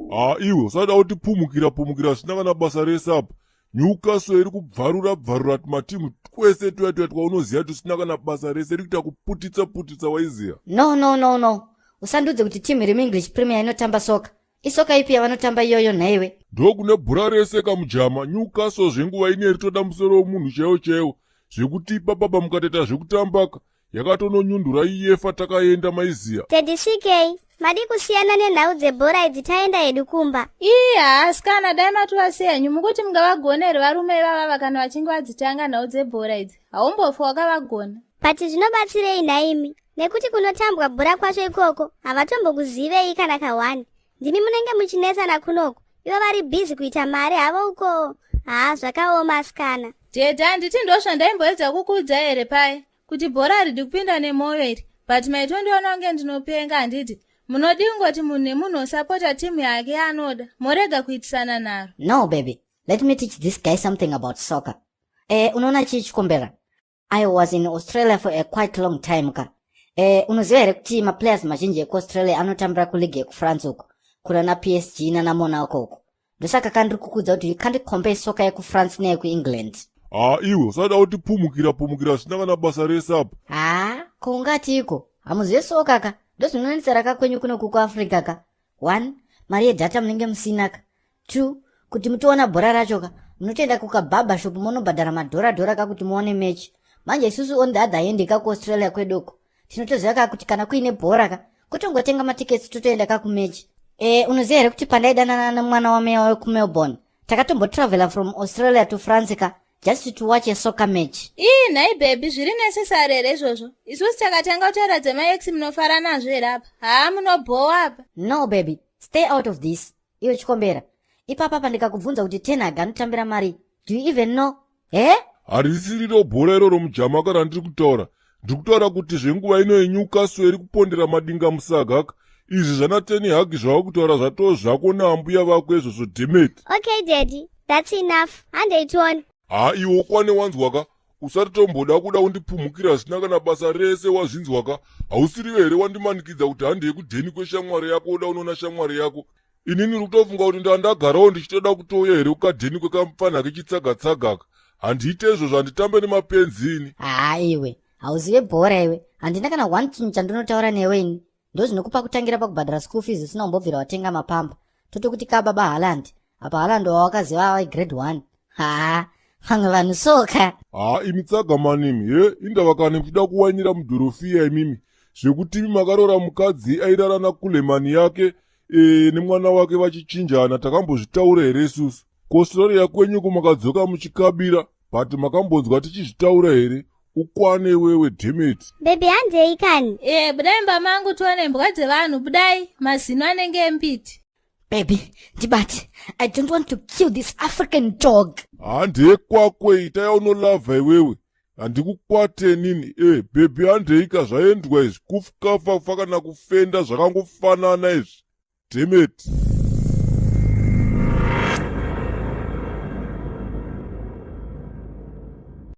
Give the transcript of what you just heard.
Haa iwe, usada kuti pumukira pumukira zvisina kana basa rese apa. Newcastle iri kubvarura bvarura tumatimu twese tuya tuya twaunoziva tusina kana basa rese, iri kuita kuputitsa putitsa, waiziya. No, no, no, no, usandudze kuti timu iri muEnglish Premier inotamba soka. Isoka ipi yavanotamba iyoyo nhaiwe? Ndokune bhora rese kamujama. Newcastle zvenguva ine ritoda musoro wemunhu chaiwo chaiwo, zvekuti ipapapa mukatoita zvekutambaka yakatononyundura iyefa takaenda, maiziya. Daddy CK, madi kusiyana nenhau dzebhora idzi, taenda hedu kumba. Ii, haasikana, dai matovasiya henyu. Mukuti mungavagona here varume ivavava kana vachinge vadzitanga nhau dzebhora idzi? Haumbofa wakavagona. But zvinobatsirei nhaimi, nekuti kunotambwa bhora kwacho ikoko havatombokuzivei kana kawani. Ndimi munenge muchinetsana kunoko, ivo vari busy kuita mari havo uko. Haa, zvakaoma asikana. Daddy, handiti ndo zvandaimboedza kukuudza here pai kuti bhora haridi kupinda nemwoyo iri? But maitondiona kunge ndinopenga, handiti? Munodi kungoti munhu nemunhu osapota timu yake yaanoda, morega kuitisana naro. No baby, let me teach this guy something about soccer. Unoona chii, Chikombera? I was in Australia for a quite long time ka. Unoziva here kuti maplayers mazhinji ekuAustralia anotambira kuleague yekuFrance uko, kuna naPSG nanaMonaco uko? Ndosaka kandiri kukudza kuti you can't compare soka yekuFrance neyekuEngland. Haa iwe, usada kuti pumukira pumukira zvisina kana basa rese apa. Haa, ko ungatiko hamuzive soka ka? Ndozvinonetsera ka kwenyu kuno kukuAfrica ka. One, mari yedata munenge musina ka. Two, kuti mutoona bhora racho ka, munotoenda kukabarber shop monobhadhara madhora dhora ka kuti muone match. Manje isusu on the other hand ka, kuAustralia kweduko tinotoziva ka kuti kana kuine bhora ka, kutongotenga matikets totoenda ka kumatch. Unoziva here kuti pandaidanana nemwana wameya wekuMelbourne, takatombotravela from Australia to France ka, just to watch a soccer match? Ii nhai baby, zviri necessary here izvozvo? Isusu takatanga kutaura dzemaex, munofara nazvo here apa? Haa, munobhowa apa. No baby, stay out of this. Iwe Chikombera, ipapa pandikakubvunza kuti Ten Hag anotambira mari, do you even know he? Harisiriro bhora iroro mujama. Kana ndiri kutaura, ndiri kutaura kuti zvenguva ino yeNewcastle iri kupondera madinga musaga ka. Izvi zvana Ten Hag zvava kutaura zvatoo zvako naambuya vako izvozvo, dammit. Okay daddy, that's enough, handei tione. Haa iwe, ukwane, wanzwa ka? Usati tomboda kuda kundipumhukira zvisina kana basa rese, wazvinzwa ka? Hausiriwe here wandimanikidza kuti handei kudheni kweshamwari yako? Uda unoona shamwari yako. Inini uri kutofunga kuti ndandagarawo ndichitoda kutouya here kukadheni kwekamupfanha kechitsaga-tsagaka? Handiite izvozvo, handitambe nemapenzi ini. Haa iwe, hauzive bhora iwe. Handina kana one chinhu chandinotaura newe ini. Ndozvinokupa kutangira pakubhadhara school fees usina kumbobvira watenga mapamba. Totokuti ka baba Haaland apa, Haaland wawakaziva ava grade 1. Haa, vamwe vanhu soka. Haa imi tsaga manimi he, indava kana muchida kuwainira mudhorofiya imimi, zvekuti imi makarora mukadzi airara nakulemani yake nemwana wake vachichinjana. Takambozvitaura here isusu? KuAustralia kwenyuko makadzoka muchikabira, but makambonzwa tichizvitaura here? Ukwane iwewe, dammit. Baby, handei kani. E, budai mba mangu tione mbwa dzevanhu, budai, mazino anenge embiti. Baby, ndibate, I don't want to kill this African dog. Handei kwakwe, ita yaunolavha iwewe, handikukwate nini. Baby, handeika, zvaendwa izvi. Kufukafa kufa kana kufenda zvakangofanana izvi, dammit.